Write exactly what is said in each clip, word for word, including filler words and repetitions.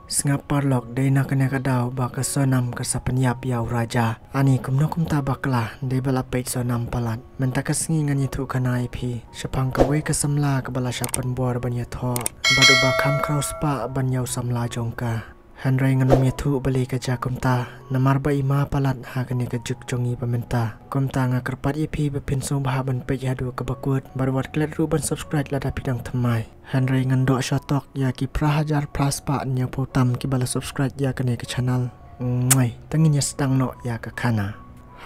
Sngap paralok, dei na kane ka daw ba ka Sonam ka sa pynïap ïa u Raja. Ani kumno kumta bakla, dei ba la peit Sonam palat. Mynta ka sngi ngan ïathuh khana ïa phi shaphang kawei ka samla kaba la shah pynbor ban ïathoh bad uba kham khraw spah ban ïa u samla jong ka. Hynrei ngan ym ïathuh balei ka jia kumta, namar ba i ma palat ha kane ka juk jong ngi ba mynta. Kumta nga kyrpad ïa phi ba phin sngewbha ban peit haduh kaba kut bad wat klet ruh ban subscribe lada phi dang thymmai. Hynrei ngan doh shwa tok ïa ki phra hajar phra spah hynñiewphew tam kiba la subscribe ïa kane ka channel. Ngoi, tang ngin ïa sdang noh ïa ka khana.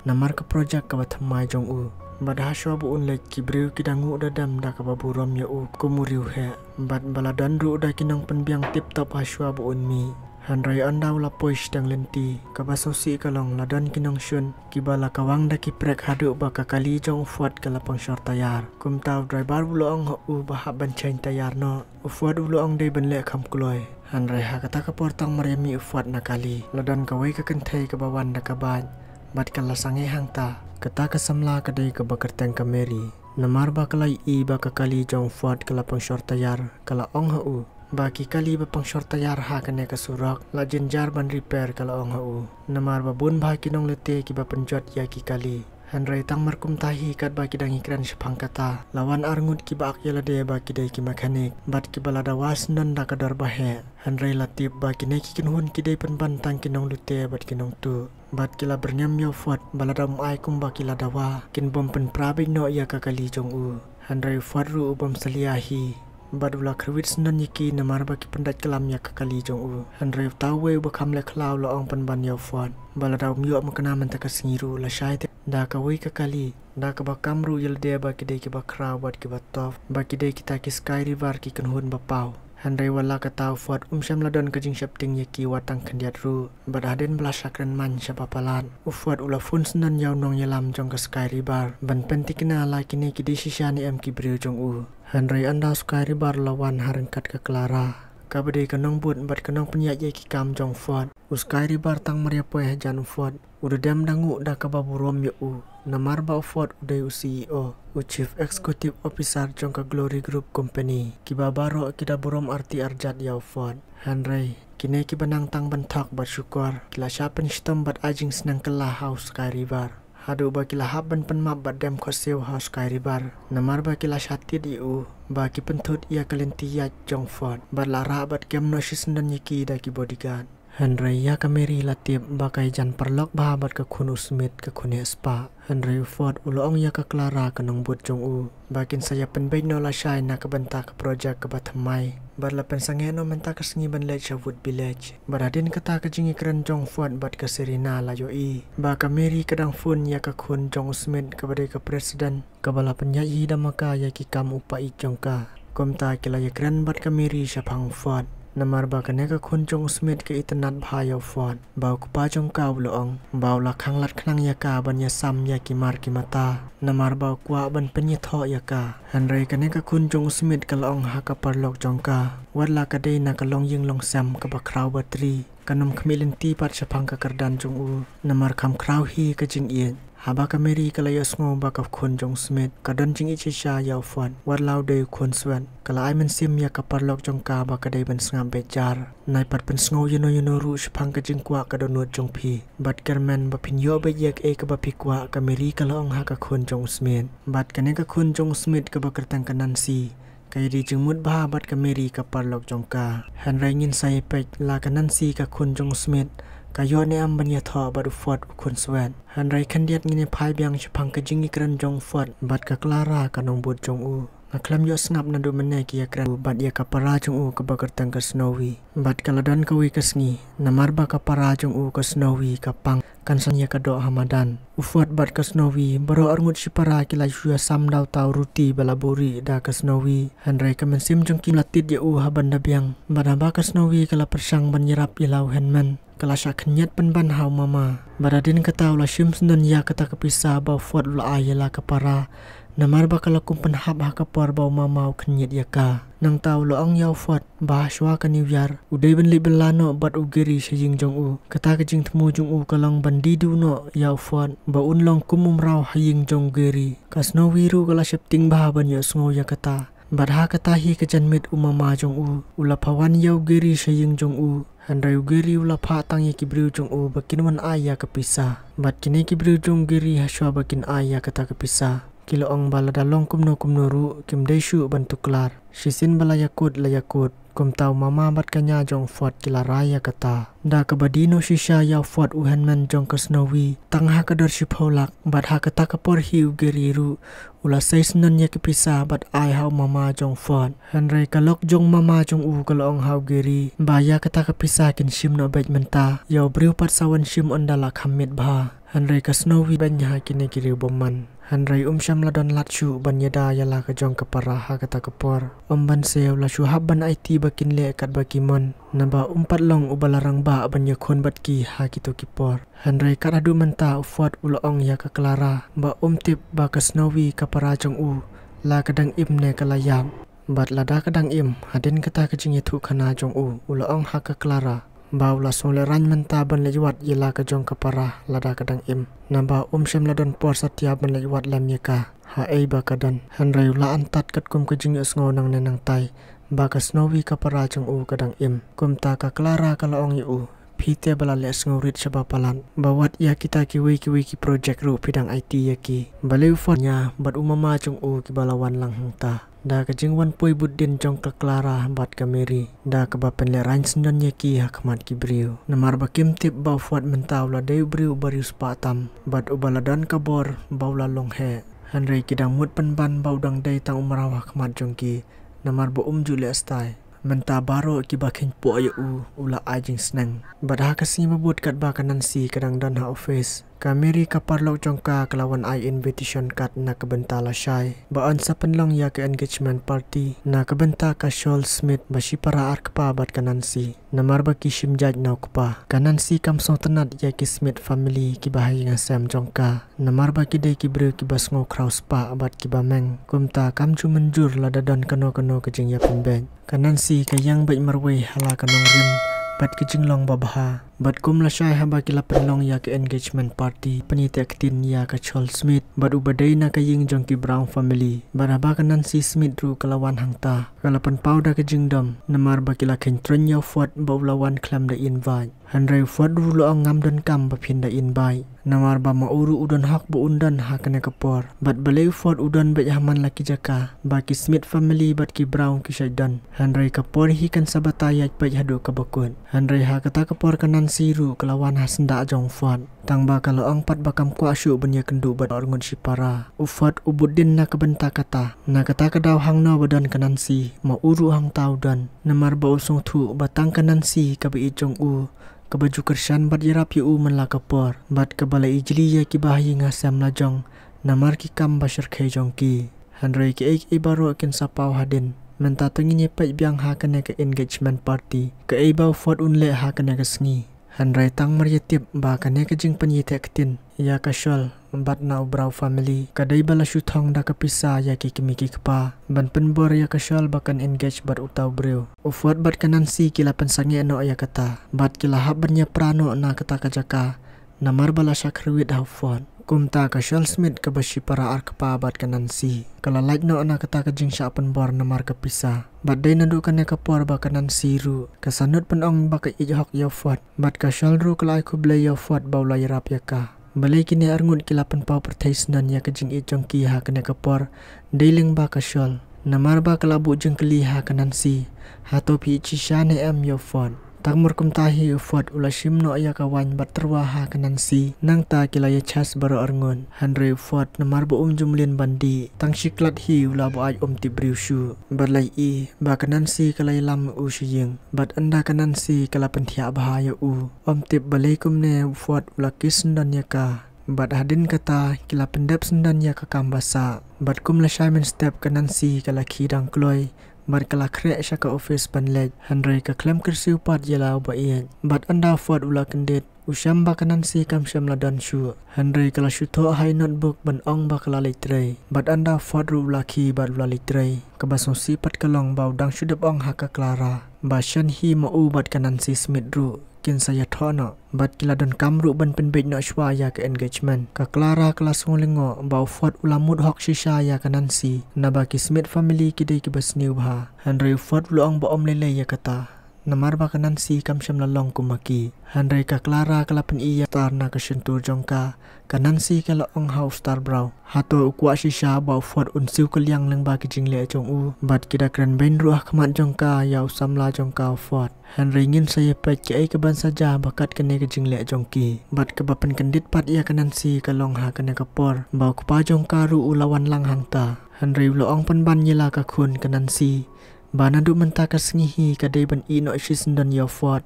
Namar ka project kaba thymmai jong u, bad ha shwa ba un leit ki briew ki da nguh da dem da kaba burom ïa u kum u riewheh. Bad ba la don ruh da ki nongpynbiang tip top ha shwa ba un mih. Hynrei ynda u la poi shiteng lynti, kaba sngewsih ka long la don ki nongshun kiba la kawang da ki prek haduh ba ka kali jong u Fuad ka la pangshor tayar. Kumta u driver u la ong ha u ba hap ban change tayar noh. U Fuad u la ong dei ban leh kham kloi. Hynrei ha kata ka por tang mar ïa mih u Fuad na kali, la don kawei ka kynthei kaba wan da ka bike bad ka la sangeh hangta. Kata ka samla ka dei kaba kyrteng ka Mary. Namar ba ka la ïohi ba ka kali jong u Fuad ka la pangshor tayar, ka la ong ha u ba ki kali ba pangshor tayar ha kane ka surok la jynjar ban repair, ka la ong ha u. Namar ba bun bha ki nonglute kiba pynjot ïa ki kali. Hynrei tang mar kumta hi katba ki dang ïakren shaphang kata, la wan arngut kiba ak ïa lade ba ki dei ki mechanic bad kiba la dawa syndon da ka dor ba heh. Hynrei la tip ba kine ki kynhun ki dei pynban tang ki nonglute bad ki nongtuh. Bad ki la byrngem ïa u Fuad ba lada um ai kumba ki la dawa, kin bym pynpra beit noh ïa ka kali jong u. Hynrei u Fuad ruh u bym salia hi bad u la kyrwit syndon ïa ki namar ba ki pyndait klam ïa ka kali jong u. Hynrei uta uwei uba kham leh khlaw u la ong pynban ïa u Fuad ba lada um ïoh makna mynta ka sngi ruh la shai te da kawei ka kali, da kaba kam ruh ïa lade ba ki dei kiba khraw bad kiba tough, ba ki dei kita ki Sky River ki kynhun ba paw. Hynrei wat la kata u Fuad um shym la don ka jingsheptieng ïa ki wat tang khyndiat ruh. Bad hadien ba la shah kren man shaba palat, u Fuad u la phone syndon ïa u nongïalam jong ka Sky River ban pynthikna la kine ki dei shisha ne em ki briew jong u. Hynrei ynda u Sky River u la wan ha ryngkat ka Clara, kaba dei ka nongbud bad ka nongpynïaid ïa ki kam jong u Fuad. U Sky River tang mar ïa poi hajan u Fuad, u da dem da nguh da kaba burom ïa u. Namar ba u Fuad u dei u C E O, u Chief Executive Officer jong ka Glory Group Company. Kiba baroh ki da burom arti arjat ïa u Fuad. Hynrei kine kiba nang tang ban thok bad shukor, ki la shah pynshitom bad ai jingsneng kylla ha u Sky River. Haduh ba ki la hap ban pynmap bad dem khohsiew ha u Sky River. Namar ba ki la shah tied ïa u ba ki pynthut ïa ka lynti ïaid jong u Fuad bad la rah bad kem noh shisyndon ïa ki da ki bodyguard. Hynrei ïa ka Mary la tip ba ka ïajan paralok bha bad ka khun u Smit, ka khun heh spah. Hynrei u Fuad u la ong ïa ka Clara ka nongbud jong u ba kin sa ïa pynbeit noh lashai na ka bynta ka project kaba thymmai. Bad la pynsangeh noh mynta ka sngi ban leit sha Wood Village. Bad hadien kata ka jingïakren jong u Fuad bad ka Serena la ïohi ba ka Mary ka dang phone ïa ka khun jong u Smit kaba dei ka president, kaba la pynïaid hi da ma ka ïa ki kam u paid jong ka. Kumta ki la ïakren bad ka Mary shaphang u Fuad. Namar ba kane ka khun jong u Smit ka itynnad bha ïa u Fuad, ba u kpa jong ka u la ong ba u la khanglad khnang ïa ka ban ïasam ïa ki mar ki mata, namar ba u kwah ban pynïathoh ïa ka. Hynrei kane ka khun jong u Smit ka la ong ha ka paralok jong ka, wat la ka dei na ka longïing longsem kaba khraw batri, kan ym khmih lynti pat shaphang ka kyrdan jong u, namar kham khraw hi ka jingïeit. Haba ka Mary ka la ïohsngew ba ka khun jong u Smit ka don jingïeit shisha ïa u Fuad, wat la u dei u khun swet, ka la ai mynsiem ïa ka paralok jong ka ba ka dei ban sngap beit jar. Nai pat pynsngew ïano ïano ruh shaphang ka jingkwah ka dohnud jong phi bad kyrmen ba phin ïoh beit ïa kaei kaba phi kwah, ka Mary ka la ong ha ka khun jong u Smit. Bad kane ka khun jong u Smit kaba kyrteng ka Nancy, ka ïadei jingmut bha bad ka Mary ka paralok jong ka. Hynrei ngin sa ïa peit la ka Nancy ka khun jong u Smit ka ïoh ne em ban ïathoh bad u Fuad u khun swet. Hynrei khyndiat ngin ïa phai biang shaphang ka jingïakren jong u Fuad bad ka Clara ka nongbud jong u. Nga khlem ïohsnap naduh mynne ki ïakren bad ïa ka para jong u kaba kyrteng ka Snowy. Bad ka la don kawei ka sngi, namar ba ka para jong u ka Snowy ka pang, kan san ïa ka doh ha madan. U Fuad bad ka Snowy baroh arngut shipara ki la shu ïasam da uta u ruti ba la buhrieh da ka Snowy. Hynrei ka mynsiem jong ki la tied ïa u ha ban da biang. Bad haba ka Snowy ka la pyrshang ban ïarap ïa la u hynmen, ka la shah khynñiat pynban ha u mama. Bad hadien kata u la shim syndon ïa kata ka pisa ba u Fuad u la ai ïa la ka para, namar ba ka la kum pynhap ha ka por ba u mama u khynñiat ïa ka. Nangta u la ong ïa u Fuad ba ha shwa ka New Year u dei ban leit bylla noh bad u Gary sha ïing jong u. Kata ka jingthmu jong u ka long ban die duh noh ïa u Fuad ba un long kum u mraw ha ïing jong u Gary. Ka Snowy ruh ka la sheptieng bha ban ïohsngew ïa kata. Bad ha kata hi ka janmiet u mama jong u u la phawan ïa u Gary sha ïing jong u. Hynrei u Gary u la phah tang ïa ki briew jong u ba kin wan ai ïa ka pisa. Bad kine ki briew jong u Gary hashwa ba kin ai ïa kata ka pisa, ki la ong ba lada long kumno kumno ruh kim dei shuh ban tuklar. Shisien ba la ïakut la ïakut. Kumta u mama bad ka nia jong u Ford ki la rai ïa kata. Da kaba die noh shisha ïa u Ford u hynmen jong ka Snowy, tang ha ka dor shiphew lak, bad ha kata ka por hi u Gary ruh u la sei syndon ïa ki pisa bad ai ha u mama jong u Ford. Hynrei ka lok jong u mama jong u ka la ong ha u Gary ba ïa kata ka pisa kin shim noh beit mynta, ïa u briew pat sa wan shim ynda la kham miet bha. Hynrei ka Snowy beiñ ha kine ki riewbymman. Hynrei um shym la don lad shuh ban ïada ïa la ka jong ka para ha kata ka por. Ym ban siew, la shu hap ban aiti ba kin leh katba ki mon, naba um pat long uba la rangbah ban ïakhun bad ki ha kito ki por. Hynrei kat haduh mynta u Ford u la ong ïa ka Clara ba um tip ba ka Snowy ka para jong u la ka dang im ne ka la ïap. Bad lada ka dang im, hadien kata ka jingïathuhkhana jong u, u la ong ha ka Clara ba u la sngewlehraiñ mynta ban leit wad ïa la ka jong ka para lada ka dang im, naba um shym la don por satia ban leit wad lem ïa ka ha ei ba ka don. Hynrei u la antad katkum ka jingïohsngew nangne nangtai ba ka Snowy ka para jong u ka dang im. Kumta ka Clara ka la ong ïa u, phi te ba la leh sngewrit shaba palat ba wad ïa kita kiwei kiwei ki projek ruh phi dang aiti ïa ki. Balei u Ford nia bad u mama jong u kiba la wan lang hangta? Da ka jingwan poi bud dien jong ka Clara bad ka Mary, da kaba pynlehraiñ syndon ïa ki ha khmat ki briew. Namar ba kim tip ba u Ford mynta u la dei u briew uba riewspah tam bad uba la don ka bor ba u la long heh. Hynrei ki dang mut pynban ba u dang dei tang u mraw ha khmat jong ki, namar ba um ju leh stai. Mynta baroh kiba kheiñpoh ïa u u la ai jingsneng. Bad ha ka sngi ba bud katba ka Nancy ka dang don ha office, ka Mary ka paralok jong ka ka la wan ai invitation card na ka bynta lashai ba yn sa pynlong ïa ka engagement party na ka bynta ka Shirl Smith ba shipara ar kpa bad ka Nancy. Namar ba ki shim jait na u kpa, ka Nancy kam sngewtynnad ïa ki Smith family kiba ha ïing ha sem jong ka. Namar ba ki dei ki briew kiba sngew khraw spah bad kiba meng. Kumta kam ju mynjur lada don kano kano ka jingïapynbeit. Ka Nancy ka ïeng beit marwei ha la ka nongrim bad ka jinglong babha. Bad kum lashai haba ki la pynlong ïa ka engagement party, pynïateh ktien ïa ka Shirl Smith bad uba dei na ka ïing jong ki Brown family. Bad haba ka Nancy Smith ruh ka la wan hangta, ka la pynpaw da ka jingdom, namar ba ki la kheiñtruiñ ïa u Ford ba u la wan khlem da invite. Hynrei u Ford ruh u la ong ngam donkam ba phin da invite, namar ba ma u ruh u don hok ba un don ha kane ka por. Bad balei u Ford u don beit ha man la ki jaka ba ki Smith family bad ki Brown ki shait don? Hynrei ka por hi kan sa batai ïaid peit haduh kaba kut. Hynrei ha kata ka por ka Nancy ruh ka la wan ha syndah jong u Ford, tang ba ka la ong pat ba kam kwah shuh ban ïakynduh bad arngut shipara. U Ford u bud dien na ka bynta kata. Na kata ka daw hangno ba don ka Nancy, ma u ruh hangta u don, namar ba u sngewthuh ba tang ka Nancy kaba ïeit jong u, kaba ju kyrshan bad ïarap ïa u man la ka por, bad kaba la ijli ïa kiba ha ïing ha sem la jong namar ki kam ba shyrkhei jong ki. Hynrei kiei kiei baroh kin sa paw hadien. Mynta to ngin ïa peit biang ha kane ka engagement party, kaei ba u Ford un leh ha kane ka sngi. Hynrei tang mar ïa tip ba kane ka jingpynïateh ktien ïa ka Shirl bad na u Brown family ka dei ba la shu thong da ka pisa ïa ki kmie ki kpa ban pynbor ïa ka Shirl ba kan engage bad uta u briew. U Ford bad ka Nancy ki la pynsangeh noh ïa kata bad ki la hap ban ïapra noh na kata ka jaka, namar ba la shah kyrwit ha u Ford. Kumta ka Shirl Smith kaba shipara ar kpa bad ka Nancy ka la lait noh na kata ka jingshah pynbor namar ka pisa. Bad dei naduh kane ka por ba ka Nancy ruh ka sahnud pynong ba ka ïeit hok ïa u Ford. Bad ka Shirl ruh ka la ai khublei ïa u Ford ba u la ïarap ïa ka. Balei kine arngut ki la pynpaw pyrthei syndon ïa ka jingïeit jong ki ha kane ka por? Dei lyngba ka Shirl. Namar ba ka la buh jingkylli ha ka Nancy, hato phi ïeit shisha ne em ïa u Ford? Tang mar kumta hi u Ford u la shim noh ïa ka waiñ bad tyrwa ha ka Nancy. Nangta ki la ïa chas baroh arngut. Hynrei u Ford namar ba um ju mlien ban dih, tang shi klat hi u la buaid, um tip briew shuh. Bad la ïohi ba ka Nancy ka la ïalam u sha ïing. Bad ynda ka Nancy ka la pynthiah bha ïa u, um tip balei kumne u Ford u la kiss syndon ïa ka. Bad hadien kata ki la pyndep syndon ïa ka kam ba sah. Bad kum lashai mynstep ka Nancy ka la khie dang kloi bad ka la khreh sha ka office ban leit. Hynrei ka khlem kyrsiew pat ïa la u ba ïeit. Bad ynda u Ford u la kyndit, u shem ba ka Nancy kam shym la don shuh. Hynrei ka la shu thoh ha i notebook ban ong ba ka la leit trei. Bad ynda u Ford ruh u la khie bad u la leit trei, kaba sngewsih pat ka long ba u dang shu dep ong ha ka Clara ba shen hi ma u bad ka Nancy Smith ruh kin sa ïathoh noh. Bad ki la donkam ruh ban pynbeit noh shuwa ïa ka engagement. Ka Clara ka la sngew lyngngoh ba u Ford u la mut hok shisha ïa ka Nancy, naba ki Smith family ki dei kiba sniew bha. Hynrei u Ford u la ong ba um lei lei ïa kata. namar ba ka Nancy kam shym la long kum ma ki. Hynrei ka Clara ka la pyni ïa u Star na ka shyntur jong ka. Ka Nancy ka la ong ha u Star Brown, hato u kwah shisha ba u Ford un siew kylliang lyngba ki jingleh jong u? Bad ki da kren beiñ ruh ha khmat jong ka ïa u samla jong ka u Ford. Hynrei ngin sa ïa peit kaei kaban sa jia ba kat kane ka jingleh jong ki. Bad kaba pynkyndit pat ïa ka Nancy ka long ha kane ka por ba u kpa jong ka ruh u la wan lang hangta. Hynrei u la ong pynban ïa la ka khun ka Nancy ba naduh mynta ka sngi hi ka dei ban ïeh noh shisyndon ïa u Ford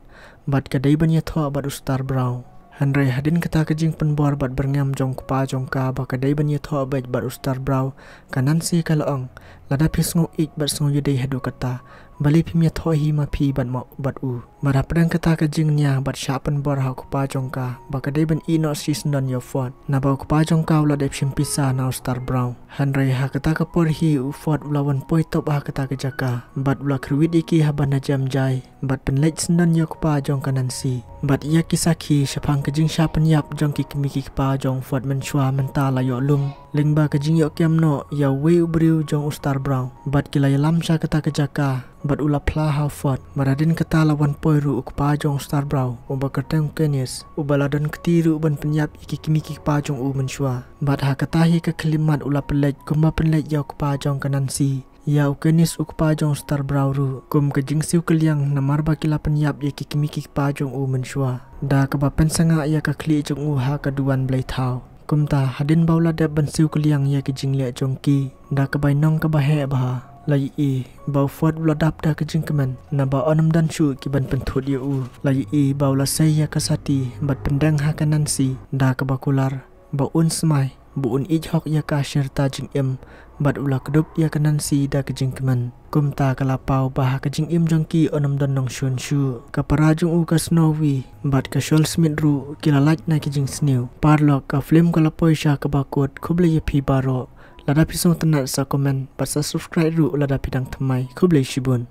bad ka dei ban ïathoh bad u Star Brown. Hynrei hadien kata ka jingpynbor bad byrngem jong u kpa jong ka ba ka dei ban ïathoh beit bad u Star Brown, ka Nancy ka la ong, lada phi sngew ïeit bad sngew ïadei haduh kata, balei phim ïathoh hi ma phi bad ma, bad u? Bad hapdeng kata ka jingnia bad shah pynbor ha u kpa jong ka ba ka dei ban ïeh noh shisyndon ïa u Ford, naba u kpa jong ka u la dep shim pisa na u Star Brown. Hynrei ha kata ka por hi u Ford u la wan poi top ha kata ka jaka bad u la kyrwit ïa ki ha ban ha jem jai bad pynleit syndon ïa u kpa jong ka Nancy. Bad ïa ki sakhi shaphang ka jingshah pynïap jong ki kmie ki kpa jong u Ford mynshuwa mynta la ïoh lum lyngba ka jingïoh kem noh ïa uwei u briew jong u Star Brown. Bad ki la ïalam sha kata ka jaka bad u la phla ha u Ford. Bad hadien kata la wan poi ruh u kpa jong u Star Brown uba kyrteng u Kenneth, uba la don kti ruh ban pynïap ïa ki kmie ki kpa jong u mynshuwa. Bad ha kata hi ka khyllipmat u la pynleit kumba pynleit ïa u kpa jong ka Nancy, ïa u Kenneth u kpa jong u Star Brown ruh kum ka jingsiew kylliang namar ba ki la pynïap ïa ki kmie ki kpa jong u mynshuwa. Da kaba pynsangeh ïa ka khlieh jong u ha ka duwan blei thaw. Kumta hadien ba u la dep ban siew kylliang ïa ki jingleh jong ki, da ka bainong kaba heh bha, la ïohi ba u Ford u la dap da ka jingkmen naba un ym don shuh ki ban pynthut ïa u. La ïohi ba u la sei ïa ka sati bad pyndeng ha ka Nancy da kaba kular ba un smai ba un ïeit hok ïa ka shi rta jingim. Bad u la kdup ïa ka Nancy da ka jingkmen. Kumta ka la paw ba ha ka jingim jong ki un ym don nongshun shuh. Ka para jong u ka Snowy bad ka Shol Smith ruh ki la lait na ki jingsniew. Paralok, ka film ka la poi sha kaba kut. Khublei ïa phi baroh. Lada phi sngewtynnat sa comment bad sa subscribe ruh lada phi dang thymmai. Khublei shibun.